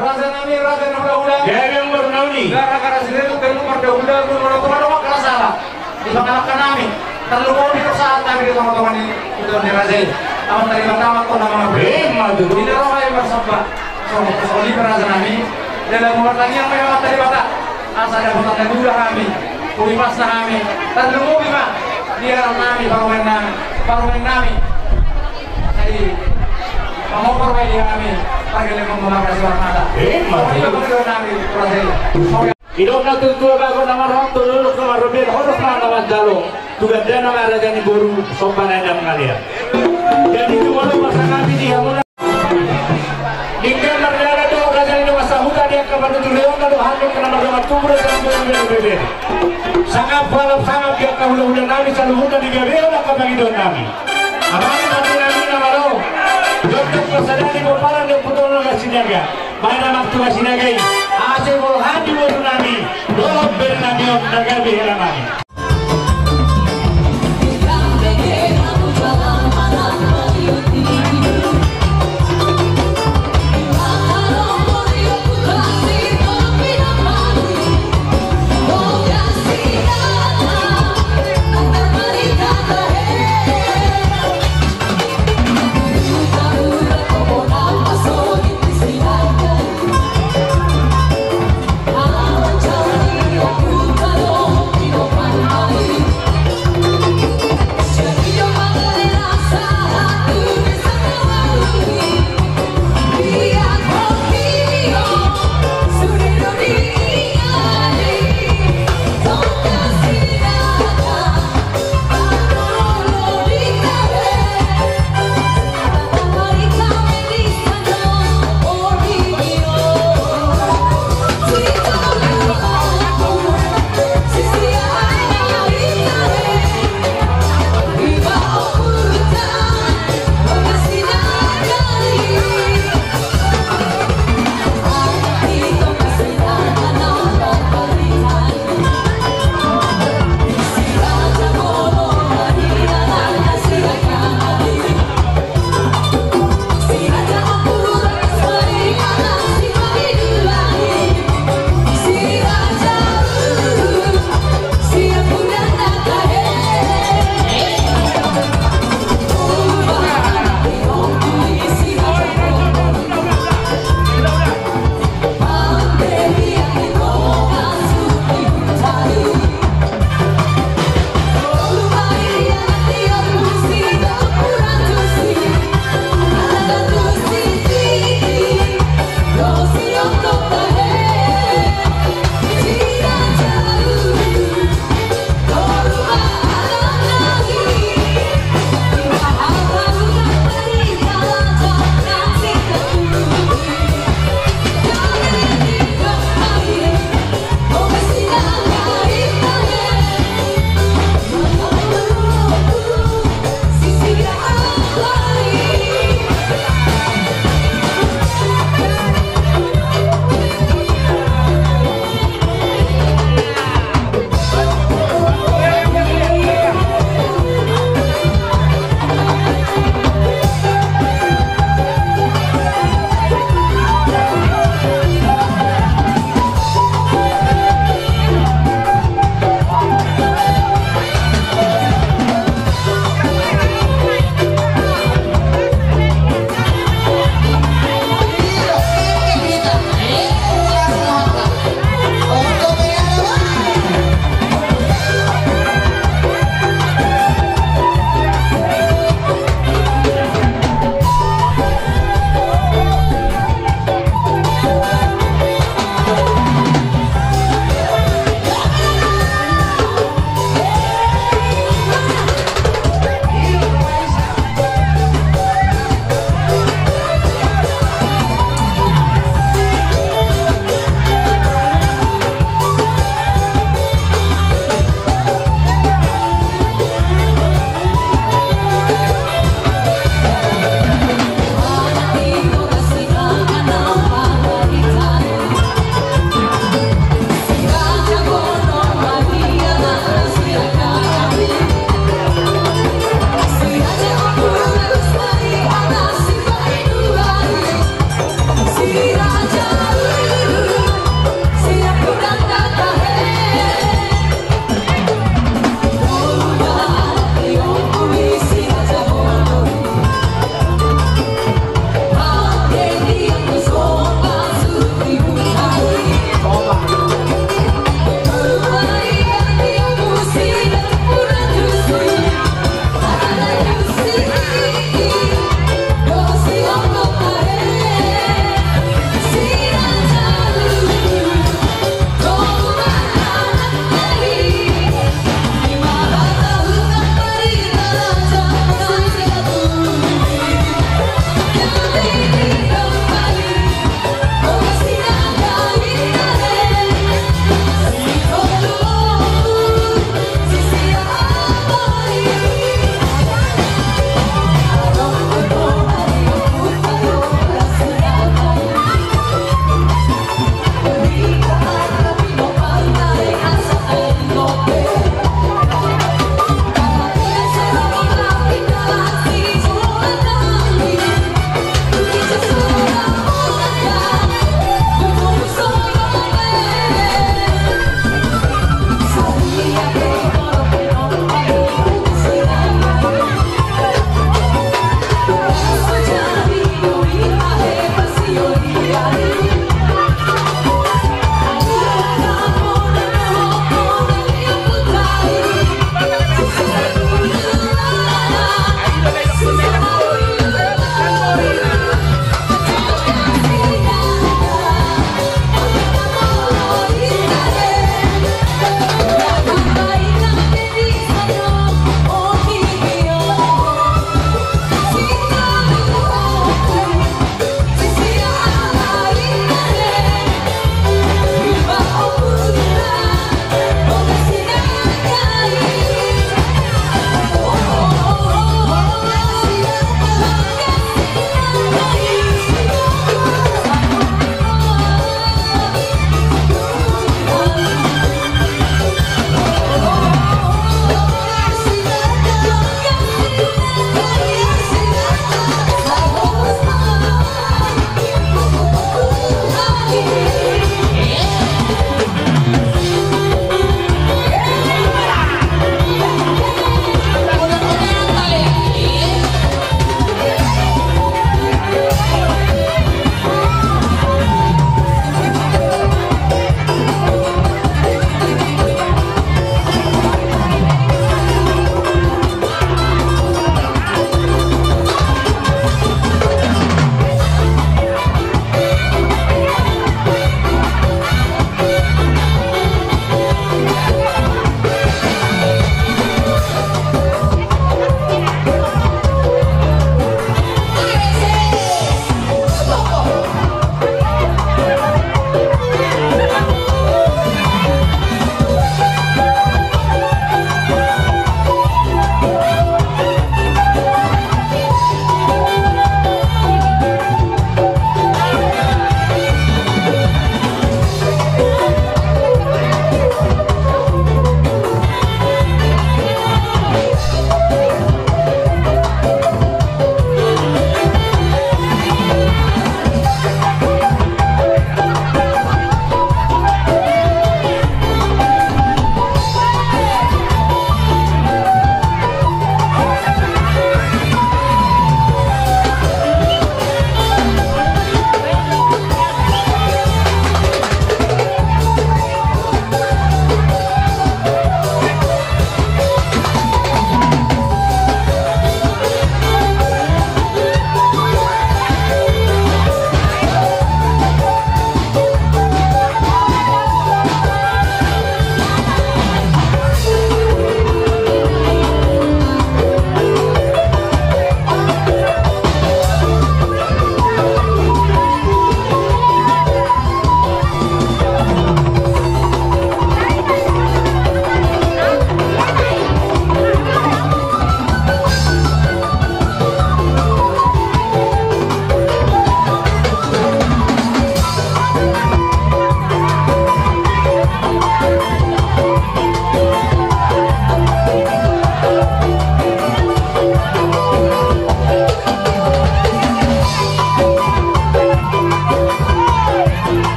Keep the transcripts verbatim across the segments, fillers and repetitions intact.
Raja nami, raja na hulahula. Gabe amang boru nami. Gara-gara siletuk gabe mardahulu, molo tonga dongan rasa. Di pangalangka nami. Tarlumobi do sahat nami di tonga-tonga ni, di tonga ni raja i. Amanta Debata ma tongtong na mangapuli. Ima tutu. Di na roha i marsomba. Songon i pe raja nami. Dalan martangiang ma i Amanta Debata. Asa dapotan na dua hami. Pulipasna hami. Tarlumobi ma. Di anak nami, parumaen nami. Parumaen nami. Jadi, pamopor ma i di hami. Pargellengon ma marga Simarmata. Ima tutu. Songon i pe pangidoan nami, raja i. Didok na tuatua, bagot na marhak toluluk na marrobe, horas ma na manjalo. Tu gandana ma raja ni boru, somba na enda mangalean. Jadi tu molo pasangapi di hamuna. Denggan mardalan do raja ni dongan sahuta di angka panutureonna do handok na mardongan tubu do sangap bebe bebe. Sangap halap sangap di angka hulahula nami saluhutna di gabe on angka pangidoan nami. Amang pande nami na malo. Jotjot ma sada di pomparan di ompu tolu na Sinaga. Baen amang tu na Sinaga i. Asa boha di boru nami. Dohot bere nami on na gabe hela nami.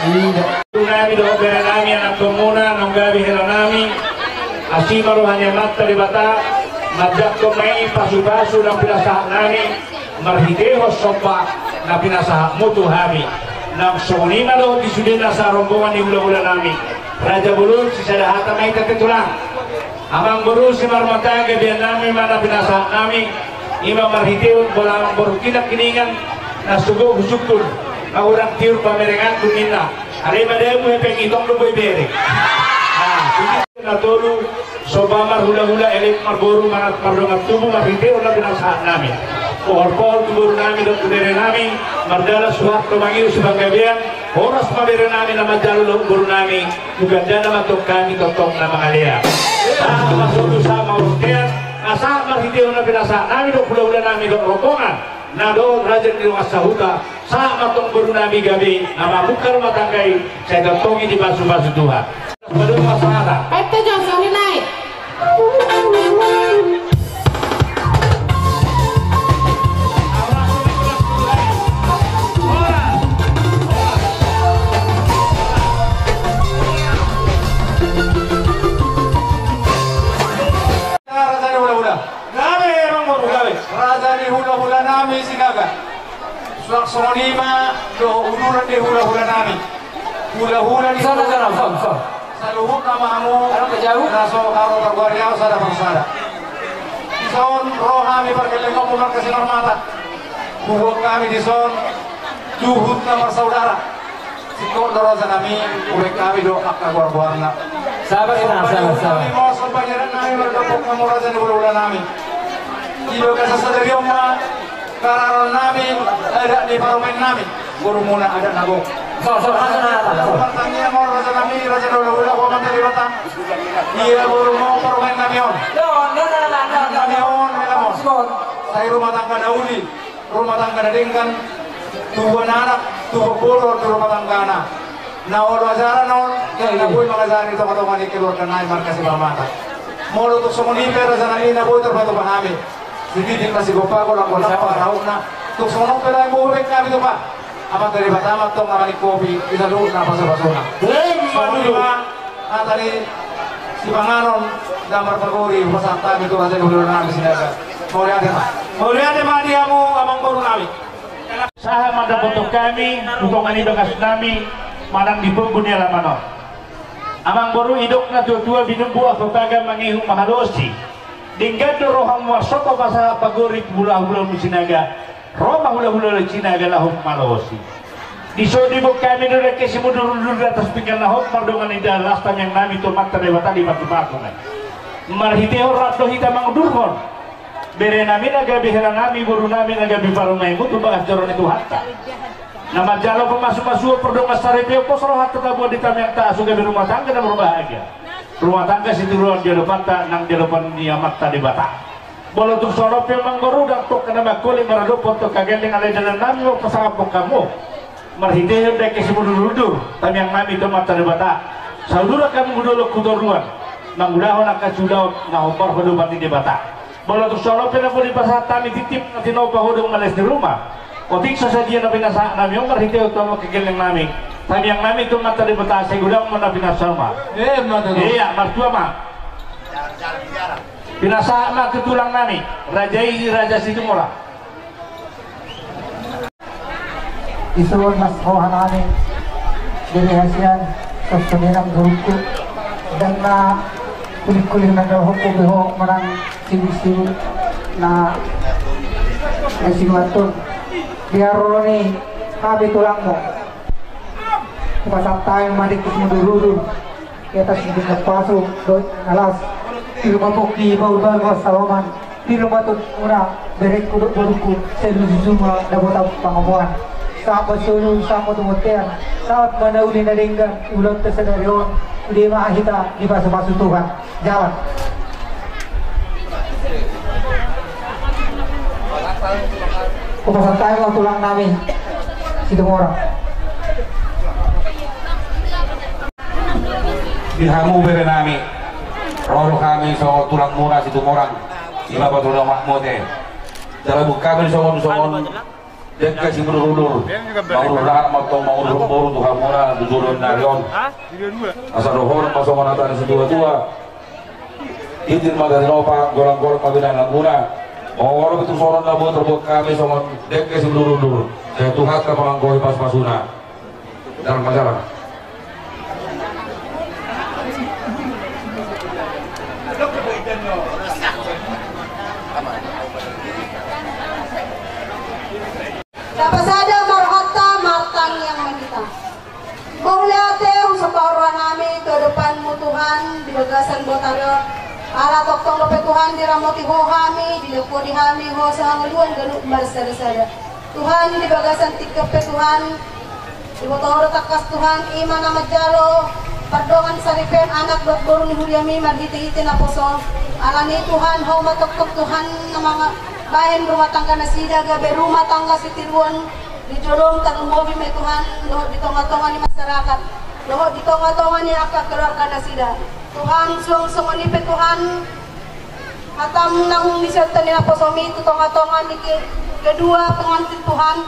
Nami dohot bere nami, anakkonmuna naung gabe hela nami. Asi ma roha ni Amanta Debata, manjangkon ma i pasupasu naung pinasahat nami, marhitehon somba na pinasahatmu tu hami. Nang songon i ma dohot di sude nasa rombongan ni hulahula nami. Raja Bolon, sisada hata ma hita, tulang. Amangboru, simarumantangga gabean nami ma na pinasahat nami, i ma marhitehon bolang boru kinangkiningan, na sogo husungkun, na hurang tiur pamerengan ninna. Ale ma dabu hepeng, itong do boi bere. Ah, na tolu, somba marhulahula, elek marboru, manat mardongan tubu, marhitehon na pinasahat nami. Pohor-pohor tu boru nami dohot tu bere nami, mardalan suhat tu mangido sipanggabean, horas ma bere nami na manjalo laut boru nami, tu gandana ma tong hami tongtong na mangalean. Sahat ma solu, sahat ma bontean, na sahat marhitehon na pinasahat nami dohot hulahula nami dohot rombongan, na dohot raja ni dongan sahuta, sahat ma tong boru nami gabe, na mamungka rumah tangga i, sai tongtong i dipasupasu Tuhan. Baru masalah. Pete jo, sahuri nai. Raja ni hulahula. Gabe, amangboru, gabe. Raja ni hulahula nami Sinaga. Suang songon i ma dohot uduran ni hulahula nami. Hulahula ni sana, sana, sana, sana. Saluhutna ma hamu. Sana, jauh. Na so haro pargoari ahu sada parsada. Dison ro hami pargellengkonmu marga Simarmata. Hubuat hami dison juhut na marsaudara. Singkop do, raja nami, hubaen hami do angka goar-goarna. Sabar, sabar, sabar. Somba ni hulahula nami, molo somba ni adat nami, mardophon hamu raja ni hulahula nami. Di bagasan sadari on ma, hararoan nami, adat ni parumaen nami, borumuna adat na gok. So, so, so, so, so. Partangiangan on, raja nami, raja ni hulahula, Amanta Debata. Ia boru ma parumaen nami on. Yo, no, no, no. Nami on, nami on. Sai rumah tangga na uli. Rumah tangga na denggan, tubuan anak, tubuan boru di rumah tanggana. Na olo ajaran on, na boi mangajari tonga-tonga ni keluarga nai marga Simarmata. Molo tung songon i pe, raja nami, na boi tarpatupa hami. Sititi ma sigompa, golang-golang pangarahutna. Tung songon on pe, na boi hubaen hami tupa. Amanta Debata ma tong na manikopi, di saluhutna pasu-pasuna. Songon i ma. Hata ni sipanganon, damar pagori, hupasahat hami tu raja ni hulahula nami Sinaga. Mauliate ma. Mauliate ma di hamu, amangboru nami. Sahat ma dapoton hami tu tonga ni bagas nami, manang di ponggu ni alaman on. Amangboru, didok na tua-tua, binumbu ahu paga, mangihut mahalosi. Denggan do rohamu marsomba, pasahat pagori tu hulahulamu Sinaga. Ro ma hulahula Sinaga laho malosi. Dison diboan hami do dengke simudur-udur di atas pinggan na hot mardongan indahan las, tamiang nami tu Amanta Debata di pasu-pasuna. Marhitehon rap do hita mangudurhon bere nami na gabe hela nami, boru nami na gabe parumaenmu tu bagas joro ni Tuhanta. Na manjalo pamasu-masuon, pardongansaripeon, pos rohanta taboan di tamiangta asa gabe rumah tangga na marbahagia. Rumah tangga sitiruon di adopanta nang di adopan ni Amanta Debata. Molo tung songon on pe, amangboru, ndang tongka na mangkoling maradophon tongka gelleng, alai dalan nami ma pasangaphon hamu. Marhitehon dengke simudur-udur, tamiang nami tu Amanta Debata. Sauduran hamu tu dolok tu toruan, mangulahon angka siulaon na hombar tu adopan ni Debata. Molo tung songon on pe, na boi dipasahat hami tintin na tinopa, hodong males ni ruma. Otik so sadia na pinasahat nami on marhitehon tu hamu angka gelleng nami. Tamiang nami tu Amanta Debata, sai godang ma na pinarsaulma. Emma tutu. Ia, martua ma. Pinasahat ma tu tulang nami, raja i, Raja Situmorang. Dison las roha nami, jadi hasian, sos sumiram gurukku, dan na kulik-kulik na dohokku beho manang sibu-sibu na, na sinuatun. Biar roni hami tulangmu. Hupasahat hami ma dengke simudur-udur. Ia tasingkir na pasu, dohot na las. Di rumah pongki baru-baru saloman. Di rumah tun muna, berengku dohot borungku, sai luju-luju ma dapotan pangomoan. Sahat ma solu, sahat ma tu bontean, sahat ma na uli na denggan, ulaonta sadari on, sude ma hita dipasu-pasu Tuhan. Jalan. Hupasahat hami ma tulang nami Situmorang. Di hamu bere nami, ro do hami songon tulangmuna Situmorang, i ma patudu na mamboan. Jala buat hami songon, songon Dengke simudurudur. Mangurus rahat ma tong, mangurus boru tu hamuna, tu joloan ni ari on. Asa dohonon ma songon hata ni situa-tua. Tintin ma tinopa, golang-golang ma binangun muna. Molo pe tung songon na boi tarbuat hami songon dengke simudurudur, sai Tuhanta ma anggo pasupasu-Na. Jalang ma jalang. Tapasada ma rohanta, martangiang ma hita. Mauliate, husombahon rohanami tu adopanMu Tuhan di bagasan botari on. Ala tongtong dope Tuhan diramoti Ho hami, dilehon Ho di hami, Ho so hangoluan ganup marsada-sada. Tuhan, di bagasan tingki on pe Tuhan, diboto Ho do tangkas Tuhan, i ma na manjalo pardongansaripeon anak dohot boru ni huriaMi marhite-hite naposo. Alani i Tuhan, Ho ma tongtong Tuhan na manga- bahen rumah tangga nasida, gabe rumah tangga sitiruon di joloM, tarlumobi ma i Tuhan, dohot di tonga-tonga ni masyarakat, dohot di tonga-tonga ni angka keluarga nasida. Tuhan, suang songon i pe Tuhan, hataM na umulhon di naposoMi tu tonga-tonga ni ke-, kedua pengantin Tuhan,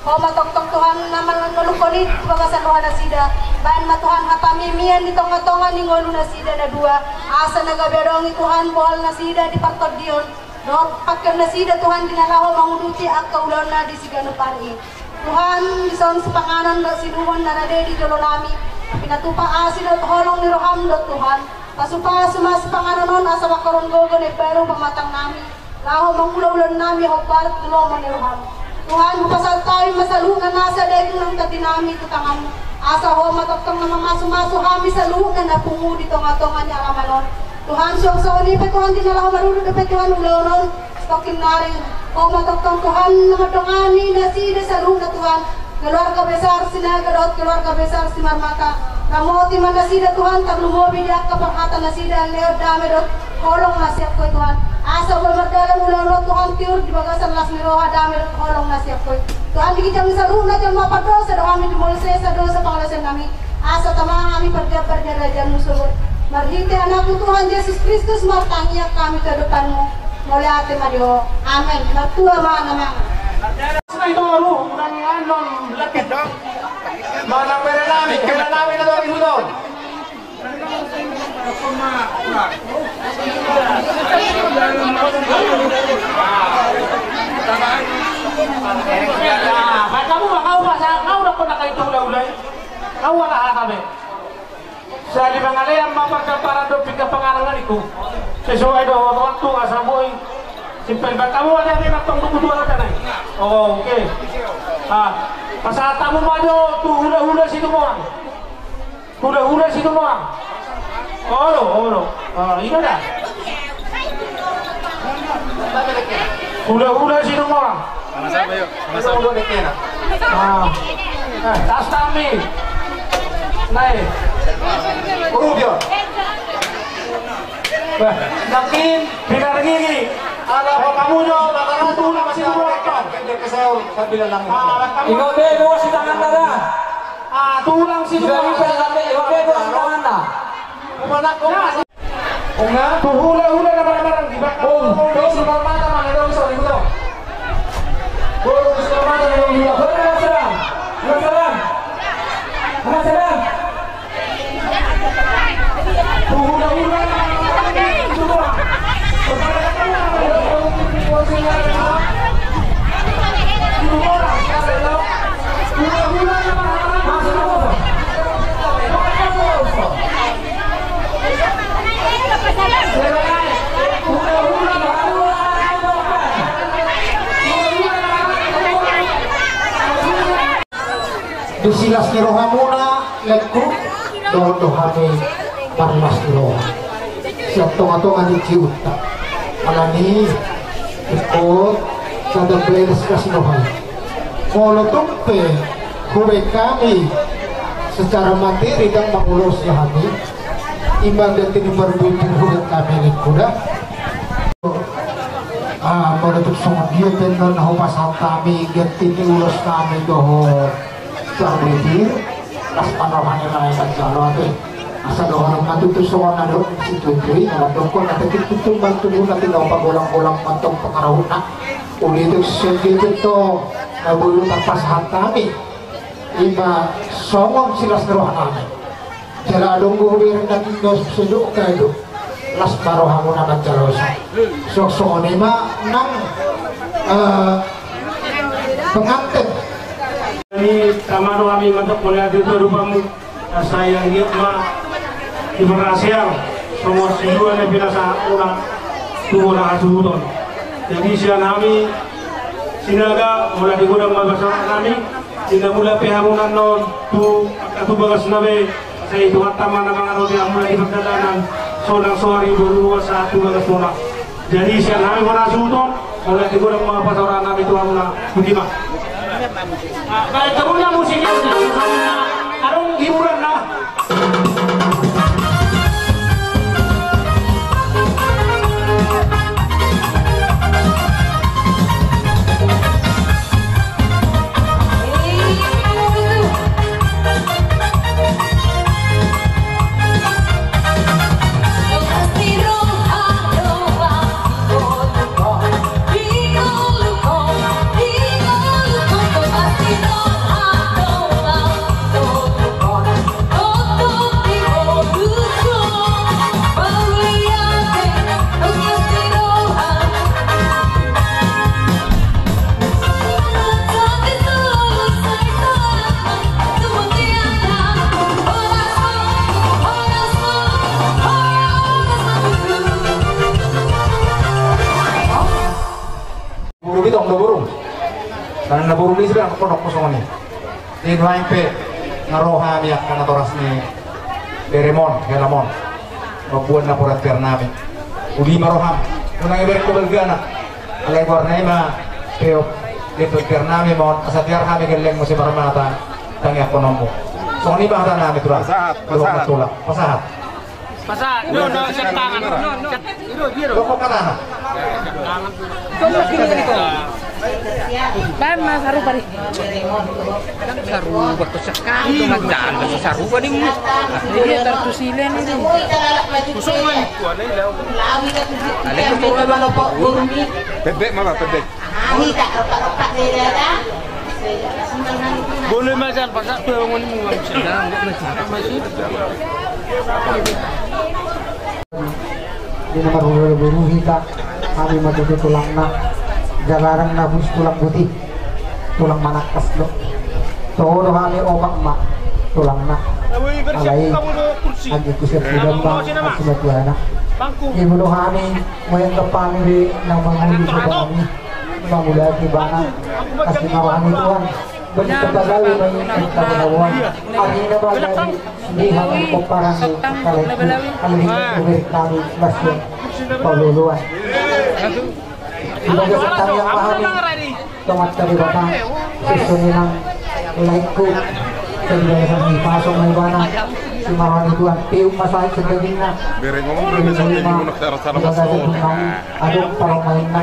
Ho ma tongtong Tuhan na manolunghon i tu bagasan roha nasida. Bahen ma Tuhan hataM mian di tonga-tonga ni ngolu nasida na dua, asa na gabe adong i Tuhan bohal nasida di partondion. Dohot pangkeon nasida Tuhan di na laho manguduti angka ulaonna di siganup ari i. Tuhan, dison sipanganon dohot sinuhon na rade di jolonami, pinatupa asi dohot holong ni rohaM do Tuhan. Pasu-pasu ma sipanganon on asa mangkorhon gogo na imbaru pamatangnami, laho mangula ulaonnami hombar tu lomo ni rohaM. Tuhan, hupasahat hami ma saluhutna nasa daging nang tondinami tu tanganMu, asa Ho ma tongtong na mamasu-masu hami saluhutna na pungu di tonga-tonga ni alaman on. Tuhan, suang songon i pe Tuhan, di na laho marudut dope Tuhan ulaon on, satongkin nari, Ho ma tongtong Tuhan na mandongani nasida saluhutna Tuhan, keluarga besar Sinaga dohot keluarga besar Simarmata. Ramoti ma nasida Tuhan, tarlumobi di angka parhata nasida, lehon dame dohot holong na sian Ho i Tuhan. Asa boi mardalan ulaon on Tuhan, tiur di bagasan las ni roha, dame dohot holong na sian Ho i Tuhan. Di ginjang ni saluhutna jolma pardosa do hami, jumolo sesa dosa pangalaosion nami. Asa tama hami parjambar ni harajaonMu sogot. Marhite AnakMu Tuhan Jesus Kristus martangiang hami tu adopanMu. Mauliate ma di Ho. Amen. Martua ma na mangan. Manang bere nami, bere nami na tori hudon. Baen hamu ma, au ma, sa-, au do hona kai tu hula-hula i. Au ala hata be. Sai di pangalean ma parjamparan dohot pinggan pangarangan i tu. Sesuai dohot waktu asa boi. Simpel, baen hamu ma, ate, ate, mantong dua hata nai. Oh, oke. Ah, pasahat hamu ma jo tu hula-hula Situboan. Hula-hula Situboan. Olo, olo. Ah, ingot da. Hula-hula Situboan. Sama-sama, yuk. Sama-sama. Ah. Eh, tas tami. Nai. Urut, yo. Bah, nakin, pinargigi. Ala papamudo, pakaratu, nama Situboan. Dia kesel, sambil nangis. Ah, ingot be, bawas di tangan, da. Ah, tulang Situboan. Sudah bisa, ingot be, bawas di tangan, da. Umanak, umanak. Onga? Tu hula-hula na marang-marang di bak. Oh, tu Simarmata ma na dong, so, di buto. Oh, tu Simarmata na dong, di buto. Hei, Mas Ram. Mas Ram. Mas Ram. Tu hula-hula na marang-marang di buto. Di silas ni rohamuna, laengku, dohot do hami marlas ni roha. Sian tonga-tonga ni jiutta. Alani i, ingkon sada beres las ni roha i. Molo tung pe hubaen hami secara materi ndang mangulosi hami, ima ganti ni parbue pe hubaen hami, laengku, da. Ah, molo tung songon dia pe na hupasahat hami ganti ni ulos nami dohot parbue, las ma roha ni na manjalo, ate. Asa dohonon ma tutu songon na didok ni situtu i, na mandok, na tingki tutu ma tutu na tinopa, golang-golang ma tong pangarahutna. Uli tu sian dia tu Boi do tapasahat hami, ima songon silas ni roha nami. Jala adong do hubereng nami do sedok kado, las ma rohamuna manjalosa. Songon i ma nang, eh, pengantin. Ni tama do hami mandok mauliate tu adopanmu. Asa ianggiat ma diparhaseang songon sidua na pinasahatmuna tu bona hasuhuton. Jadi sian hami Sinaga, mauliate godang ma pasahat nami. Di na mulak pe hamu annon tu angka tu bagasna be, sai Tuhanta ma na mangaramoti hamu di pardalanan, sonang soari boru sahat tu bagasmuna. Jadi sian hami bona hasuhuton, mauliate godang ma pasahat nami tu hamuna. Boti ma. Baen hamuna musik, adong hiburan na. Boru i tong do boru. Karena boru i sudah pondok kosong ni. Di nuaeng pe nga ro hami angka natoras ni beremon, helamon. Mambuat napuran tiar nami. Uli ma roham. Unang ibereng ho balgana. Alai goarna i ma peop. Di tiar nami ma on, asa tiar hami gelleng muse marmata tangiangkononmu. Songon i ma hata nami tulang. Pasahat, pasahat. Pasahat. Pasahat. Dua, dua, siap tangan. Rokok katana. Baen ma sarupa di. Sarupa tu sekali dengan janda sarupa di. Dia tertusilen ini. Kusung mai. Ada itu. Bebek mana bebek? Boleh makan pasak tuh ngoni mau sedang. Di na marhulahula boru hita, hami ma tutu tulangna, jala adong na hus tulang boti, tulang manangkas do. Toho do hami opat ma tulangna. Alai anggi kusian sudan ma asi matuana. Ibu do hami, moyang kepani di na manguli so hami. Mangulati bana, asi ma roha ni Tuhan. Bani tabagawi bani tabagawan. Arina bagari di hami pomparan ni kalaiku. Alai beri kami masih paululuan. Di bagasan tangiang ma hami tu Amanta Debata. Susuninang laiku. Jadi bagasan ni pasong na ibana. Asi ma roha ni Tuhan. Piu ma sahit sedagingna. Bere ngomong bere. Adong parmainna.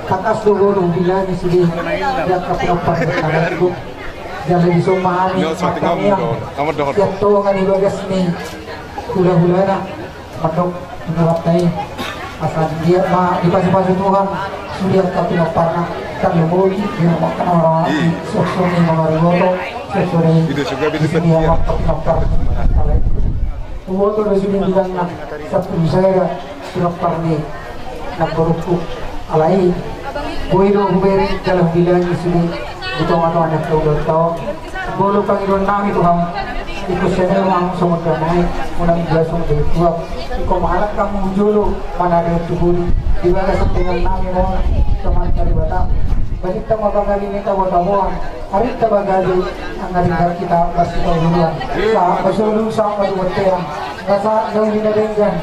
Tangkas do bolu hubilani sude. Di angka pinompar ni tanganku. Jala dison ma hami martangiang. Sian tonga ni bagas ni hulahulana. Mandok pinompar i. Asa dia ma dipasupasu Tuhan. Sude angka pinomparna. Tarlumobi di angka na marhaha. Suksuk ni mamarigoto. Suksuk ni. Sude angka pinompar. Huboto do sude bidangna. Sampulu sada. Pinompar ni namborungku. Alai boi do hubereng jala hubilangi sude di tongatonga ni angka ulaonta on. Bolu pangidoan nami tu hamu. Ingkon sian ahu songon dame, unang iba songon dame tuak. Ingkon mangalangka hamu tu jolo manadihon tu bodi. Di bagasan tangiang nami ma on tu Amanta Debata. Balintang ma bagari ni tabotaboan. Arinta bagari angka denggan hita marsipaululuan. Sahat ma solu sahat ma tu bontean. Asa na uli na denggan.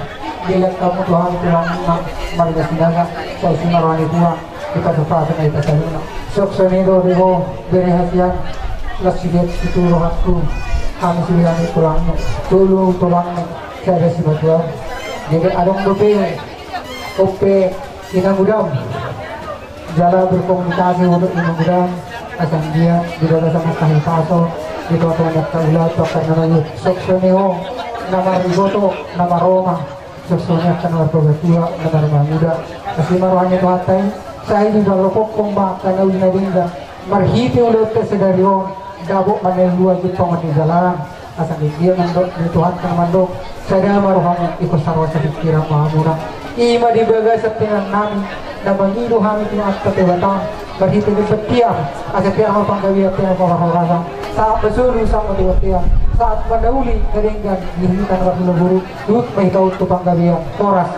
Dilehon hamu tu hami tulang na marga Sinaga, sai asi ma roha ni Tuhan, dipasupasu na di pasaluna. Suksuk ni do di ho bere hasian, las sude situtu rohangku, hami sude hami tulangmu, tolu tulangmu, sada simatuam. Jadi adong dope, ope, inangudam. Jala berkomunikasi untuk inangudam, asa dia di bagasan angka hipaso, di tongatonga ni angka ulaon, tu angka na maju. Suksuk ni ho, na mariboto, na maroma. Suksuk ni angka na marpatua, na marmanguda. Asi ma roha ni Tuhanta i, sai diparrohakkon ma angka na uli na denggan. Marhite ulaonta sadari on, dapot ma na lua jumpang on di jalan. Asa ninna do Tuhanta mandok, sada ma rohamu, ingkon saroha sapingkiran ma hamuna. I ma di bagasan tangiang nami, na mangido hami tu Amanta Debata, marhite ni bontean, asa tiar ma panggabean, tiar ma parhorasan, sahat ma solu, sahat ma tu bontean, sahat ma na uli na denggan di hita na marhula boru, dohot ma hita on tu panggabean. Horas.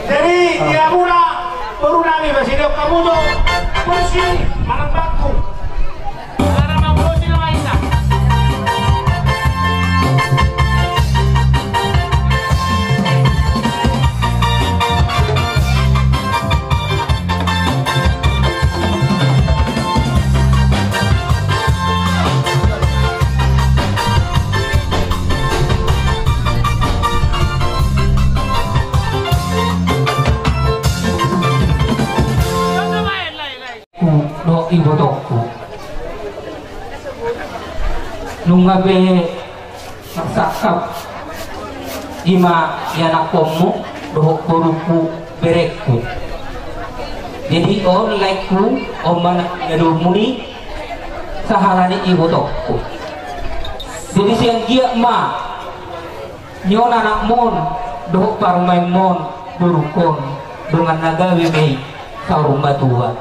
Jadi, di hamuna boru nami, pasidok hamu do porsi manang bangku. Saudara, mau porsi nama Isa. Ku dohot ibotongku. Nunga be marsangkap i ma ianakkonmu dohot borungku, berengku. Jadi on laengku, on ma na niadomu i, sahala ni ibotongku. Jadi sian giat ma nion anakmon dohot parumaenmon borungkon, dongan na gabe ma i saur matua.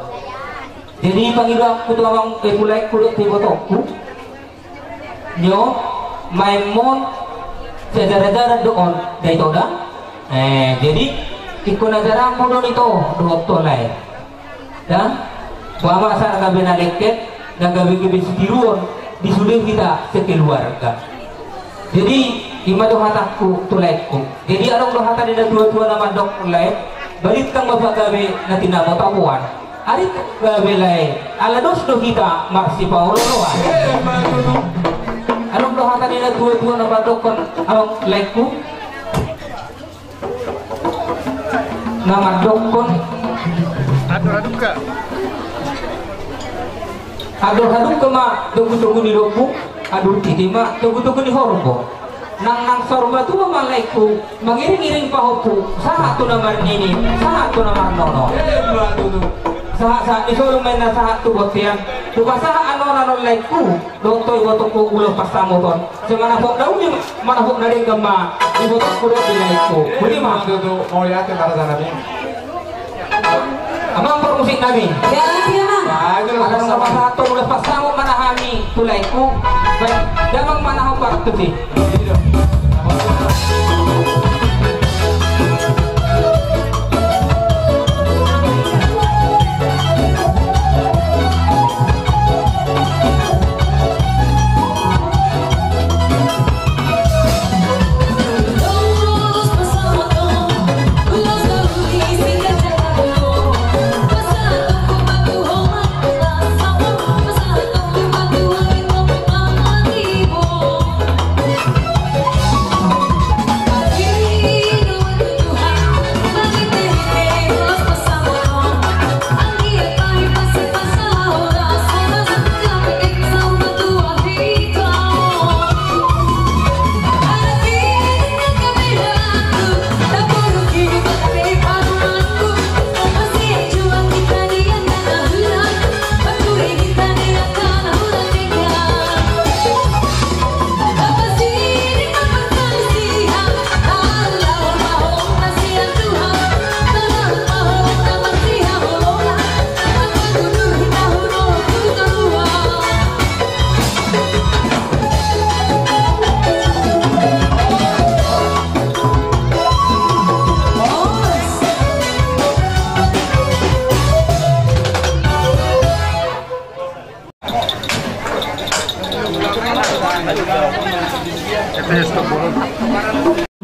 Jadi pangidoanku tu amang, eh, tu laengku dohot tu ibotongku, nion maenmon siajarajaran do on, da ito da. Eh, jadi ingkon ajaranmu do on ito dohot on lae. Da, boha ma asa na gabe na lengket, na gabe-gabe sitiruon di sude hita sekeluarga. Jadi i ma do hatangku tu laengku. Jadi adong do hata ni na tua-tua na mandok, lae, balintang ma pagabe na tinamo tapoan. Ari gabe lae, ala dos do hita marsipaolo-oloan. Adong do hata ni na tua-tua na mandokkon, adong laengku, na mandokkon, andor hadungka. Andor hadungka ma togu-togu ni lombu, andor titi ma togu-togu ni horbo. Nang, nang saur matua ma laengku, mangiring-iring pahompu, sahat tu na marnini, sahat tu na marnono. Sahat-sahat ni solu ma inna sahat tu bontean, tu pasahat annon-annon laengku, dohot ibotongku ulos pansamotan. Sai manopot na uli, manopot na denggan ma ibotongku dohot di laengku. Boti ma. Tutu, mauliate ma raja nami. Amang parmusik nami. Baik, amang. Ala nunga pasahathon ulos pansamot ma na hami tu laengku. Baik, damang ma na hau partusi.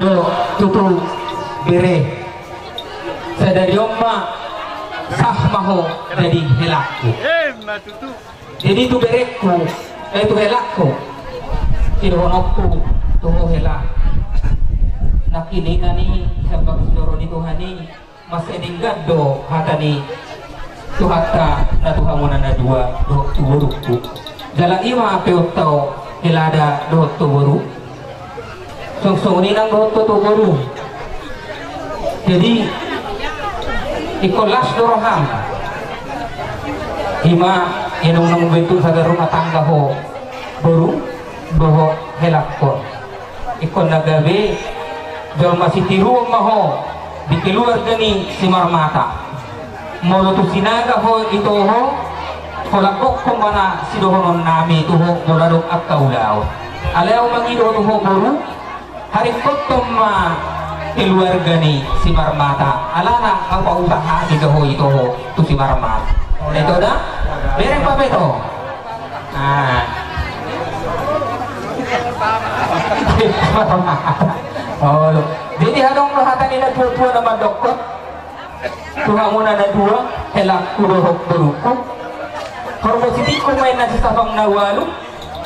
Do tutu bere. Sadari on ma sah ma ho jadi helangku. Jadi tu berengku, eh, tu helangku, sidohononku tu ho hela. Nangkiningan i sian bagas joro ni Tuhan i, mansai denggan do hata ni Tuhanta na tu hamuna na dua dohot tu borungku. Jala i ma peonta ho hela da dohot tu boru. Songon i nang dohot tu boru. Jadi Ingkon las do roham. Ima, ia dung na mambentuk sada rumah tangga ho boru dohot helangkon. Ingkon na gabe jolma sitiruon ma ho di keluarga ni Simarmata. Molo tu Sinaga ho ito ho, holan gokhon ma na sidohononnami tu ho molo adong angka ulaon. Alai ahu mangido tu ho boru, haringkothon ma keluarga ni Simarmata, alana pausaha ni do ho ito ho tu Simarmata. Ito da? Bereng papeto. Ah. Olo. Jadi adong do hata ni natuatua na mandokkon. Tu hamuna na dua, helangku dohot borungku. Horbo sitingko ma inna sisapang na ualu,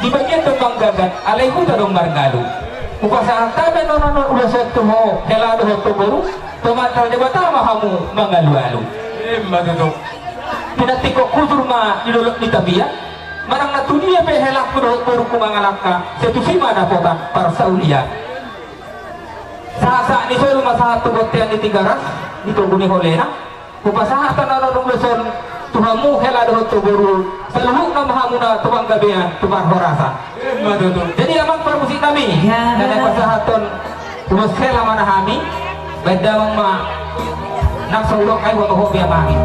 di bagian do manggagat, alai huta do marngalu. Hupasahat hami annon ulos on tu ho, hela dohot tu boru, tomat Debata ma hamu mangalualu. Ima tutu. Pinantikkon hujur ma di dolok ni tapian, manang na tu dia pe helangku dohot borungku mangalangka, sai tusi ma dapotan parsaulian. Sahatsahat ni solu ma sahat tu bontean ni Tigaras, di togu ni holena. Hupasahat annon ulos on tu hamu hela dohot tu boru, saluhutna ma hamuna tu panggabean, tu parhorasan. Ima tutu. Jadi amang parmusiknami, na pasahathon ulos hela ma na hami, baen damang ma nang saudok ai boto hobi amang i.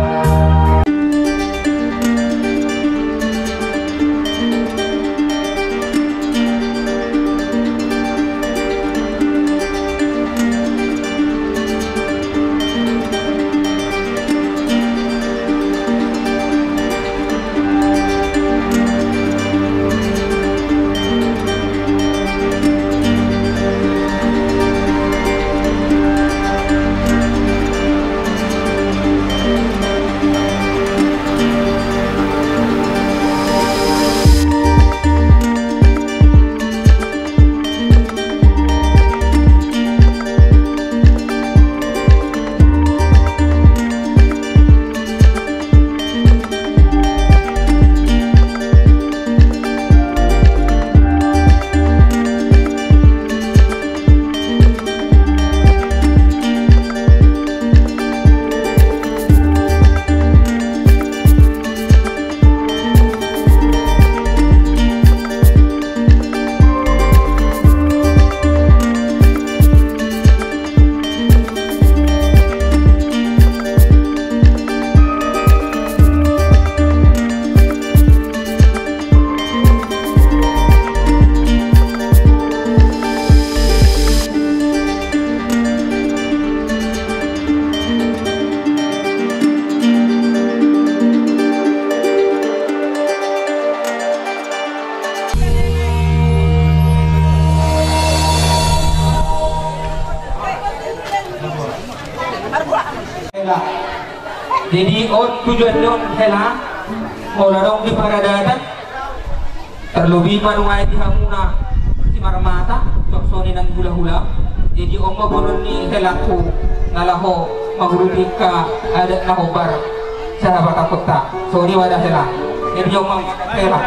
Jadi on tujuan ni on hela, molo adong di paradaton, terlebih ma nuaeng di hamuna Simarmata, songon i nang hulahula. Jadi on ma boru ni helangku, na laho mangurupi angka adat na hombar sahabat angkup ta. Songon i ma da hela. Jadi on ma hela.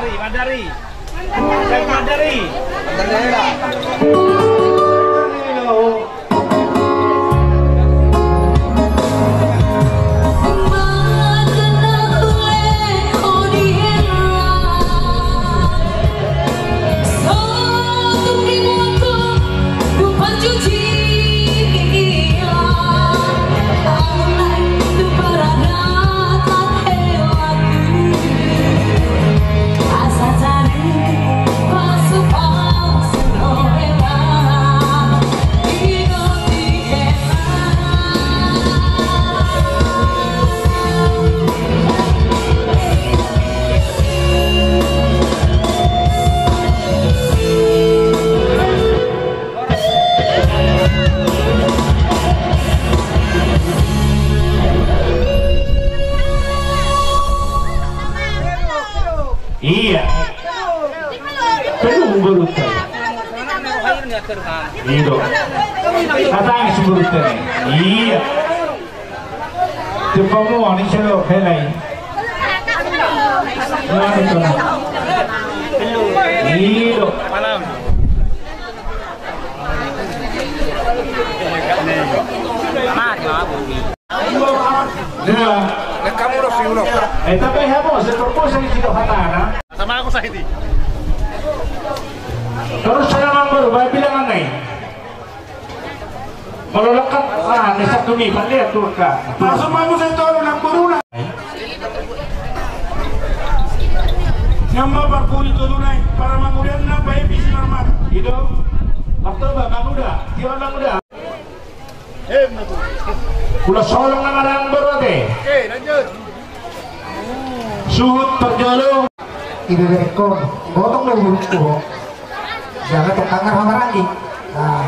Iya. Penuh mulut saya. Ido. Katanya sebelum tadi. Iya. Cepat mau ni saya helai. Ido. Mari, Pak. Eh, tapi habo, seperti saya tidak hatana. Sama aku saya ini. Terus saya mampu, baik bilangan naik. Molo lekat, ah, nesak dumi, pande ya tuh, Kak. Masuk, masuk, saya tahu, enam puluh lah. Nyamba parpuri tolu nai, para mangudan na bae bisi marmar. Ido, waktu ba manguda, dia manguda. Kula solong nama dang baru ate. Oke, lanjut. Suhut parjolo. Ibeberengko, gotong do burukku. Jala tongkangan hamaranggi. Nah,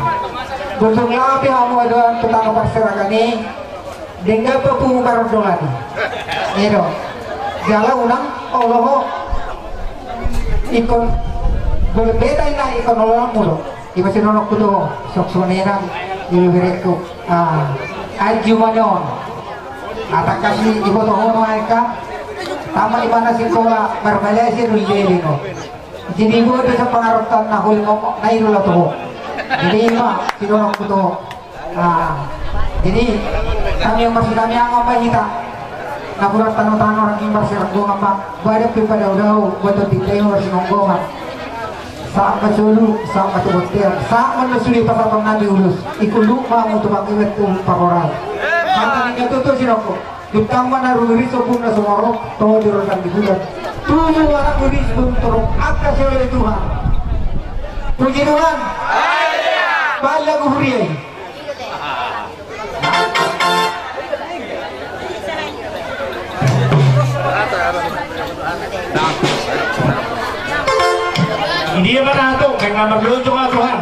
bertunggal di hamu adalah tetangga parserakan ni. Dengga pe pungu karondongan. Ido. Jala unang, olo ho. Ikon, boleh beta ina ikon olo mudo. Iba sinonokku tu, sok songon i nang, ibeberengku. Ah, aju manon. Atangkas ni iboto ho ma eka. Tamat ibana sikola, marbalik si rul jadi no. Jadi iba bisa pangarotan na hol ngomong, na iru lah tu. Jadi ima, sinonokku tu. Ah, jadi, kami yang masih kami anggap apa kita. Napuran tano-tano ranking marsiranggongan ma. Badan pe padaodao, buat tindai marsinonggongan. Sahat ma solu, sahat ma tu bontean, sahat ma na sude pasahaton nami ulos. Ingkon luhut ma hamu tu pangkibat tu parorau. Hata ninna tutu sinongko. Tutang ma na rumiris ompung na sumorop, toho di rondang di bulan. Tubu anak rumiris ompung torop, angka sioloi Tuhan. Puji Tuhan. Baen lagu huria i. Dia mana tu, kayak ngamar dulu cuma Tuhan.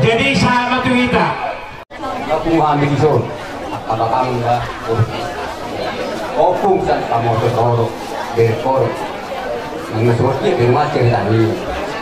Jadi sama tu hita. Ompung hami dison. Apa bakal enggak? Ompung san kamu tu toro. Berkor. Nang masuk dia bermacam tadi.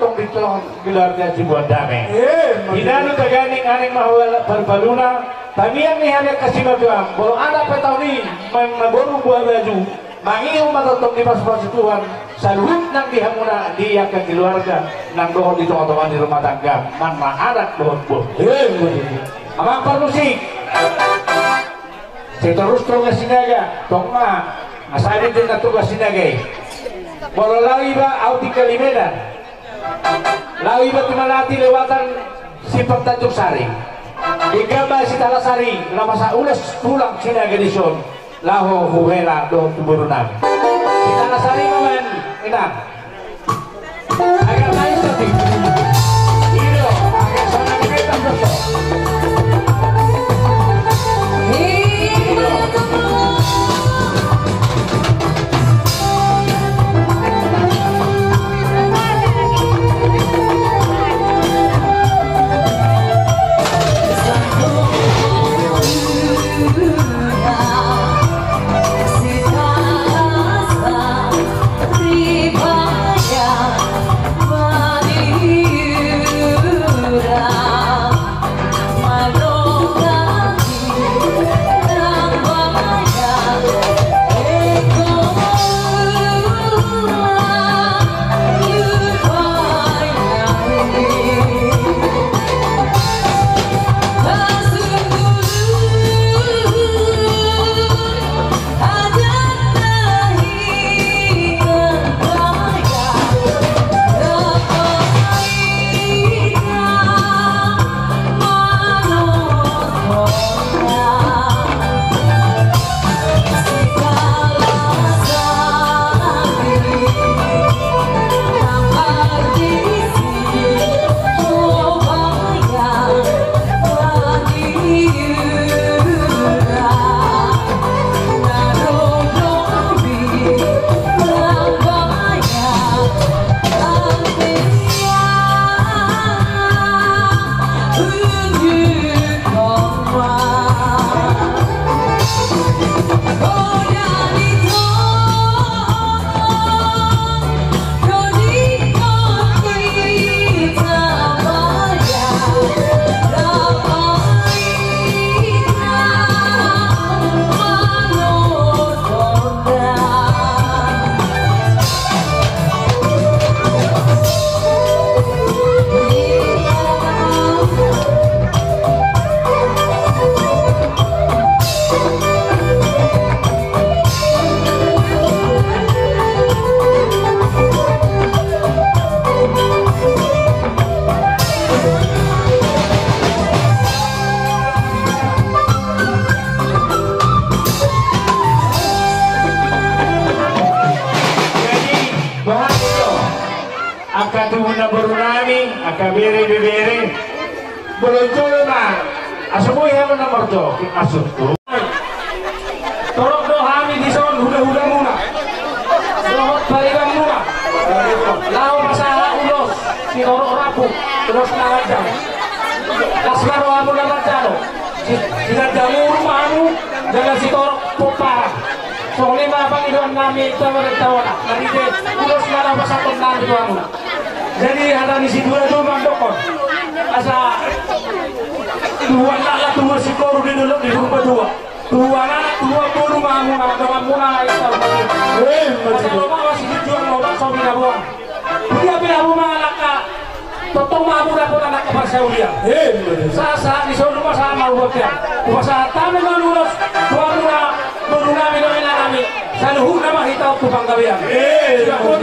tongtong di tonga keluarga Sibuan Dame. Eh, di na taganing aning ma huhut parpaluna, tamiang ni hami angka simartuam, molo anak pe taon i, ma-, maboru buha baju, mangihut ma tongtong dipasupasu Tuhan saluhut nang di hamuna di angka keluarga nang dohot di tongatonga ni rumah tangga, manang anak dohot boru. Eh, amang parmusik. Sai torus Toga Sinaga, tong ma, asa adong na Toga Sinaga i. Molo laho iba, ahu tinggal di Medan. Laho iba tu Malati lewatan Simpang Tanjung Sari. Denggan ma si Talasari, na masa ulos tulang Sinaga dison. Laho hu hela dohot tu boru nami. Si Talasari ma man, inang. Jadi, bahen do angka tubu na boru nami, angka bere, ibebere. Bolon jolo ma, asa boi hami na marjo, maksudhu. Torop do hami dison hulahula muna dohot pariban muna. Laho pasahat ulos. Ulos na ganjang. Las ma rohamu na manjalo. Si, si ganjang uruk ma hamu, jala sitorop pomparan. Songon i ma pangidoan nami, tama dan tawana. Marhite ulos na laho pasahaton nami tu hamu. Jadi hata ni situa-tua mandokkon. Asa tubuan laklak, tubuan singkoru di dolok ni Purbatua. Tubuan anak, tubuan boru ma hamu na, donganmuna i. Ima tutu. Asa lomak ma sijunjung, lomak so binaboan. Dia pe hamu mangalangka, tongtong ma hamu dapot anak parsaulian. Ima tutu. Sahat-sahat ni solu ma sahat ma hupasahat. Hupasahat hami ma ulos tu hamu na boru nami, dohot ina nami. Saluhutna ma hita on tu panggabean. Ima tutu.